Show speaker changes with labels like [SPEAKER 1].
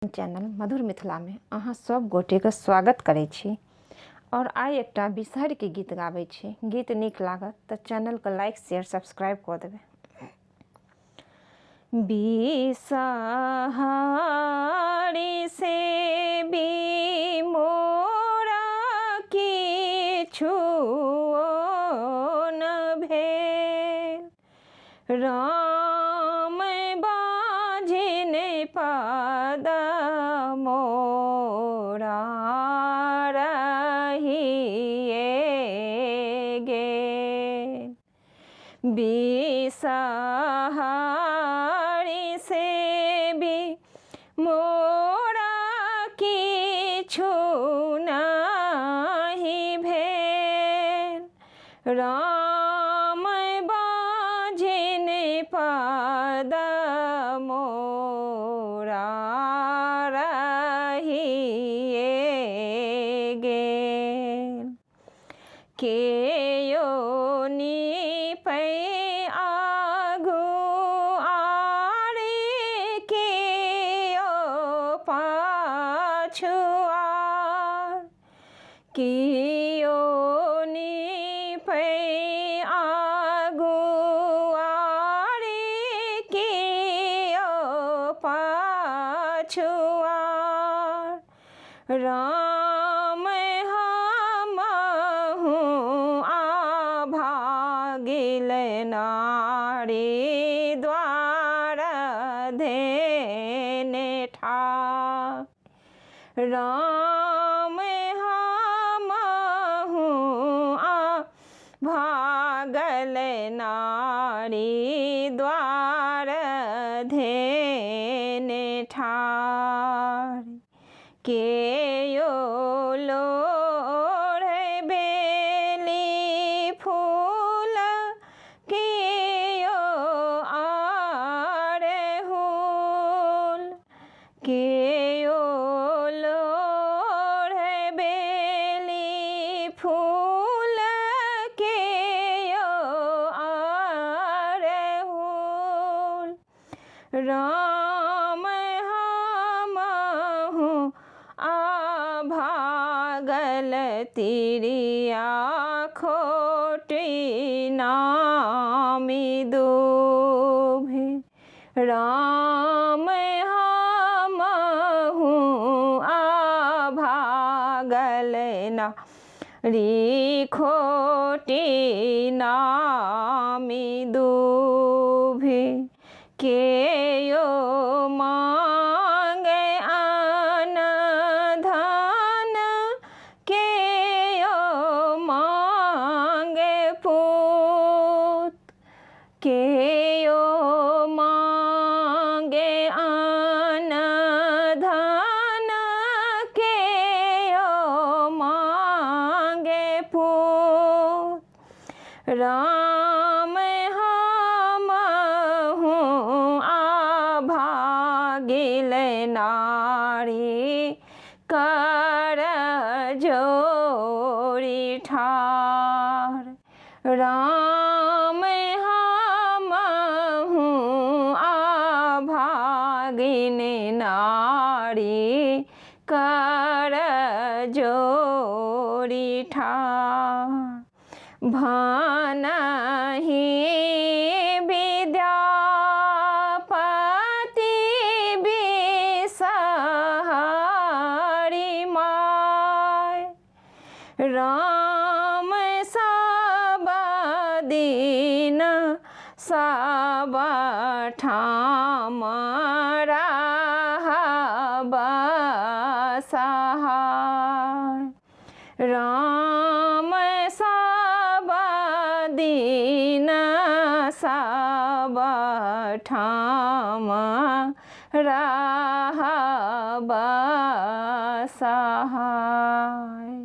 [SPEAKER 1] Channel मधुर मिथिलामे अहाँ सब गोटेके स्वागत करै छी आओर आइ एकटा बिसहरके गीत गाबै छी। गीत नीक लागत तऽ चैनलके लाइक शेयर सब्सक्राइब कऽ देबै। बिसहारी से भी मोरा किछु न भेल, राम बाझिन पद मोरा रहिए गेल। बिसहारी से भी मोरा किछु नहि भेल, राम बाझिन पद मोरा रहिए गेल। केयो निपै आगू आरे केयो पाछू आर, कियो निपै आगू आरे केयो पाछू आर, राम हमहूँ आभागिल नारी द्वार धेने ठार, राम हमहूँ भागल नारी द्वार धेने ठार। केयो लोढ़े बेली फूल केयो अड़हुल, केयो लोढ़े बेली फूल केयो अड़हुल, राम हमहूँ आभागल तिरिया खोटी नामी दुभे, राम हमहूँ आभागल नारी खोटी नामी दुभे। केयो मांगे आन धन केयो मांगे पूत, केयो मांगे आन धन केयो मांगे पूत, राम हमहूँ आभागिल नारी कर जोड़ी ठार, राम हमहूँ आभागिन नारी कर जोड़ी ठार। भनहि विद्यापति बिसहारी my, Ram सब दिन सब ठाम रहब सहाय, राम सब दिन सब ठाम रहब सहाय।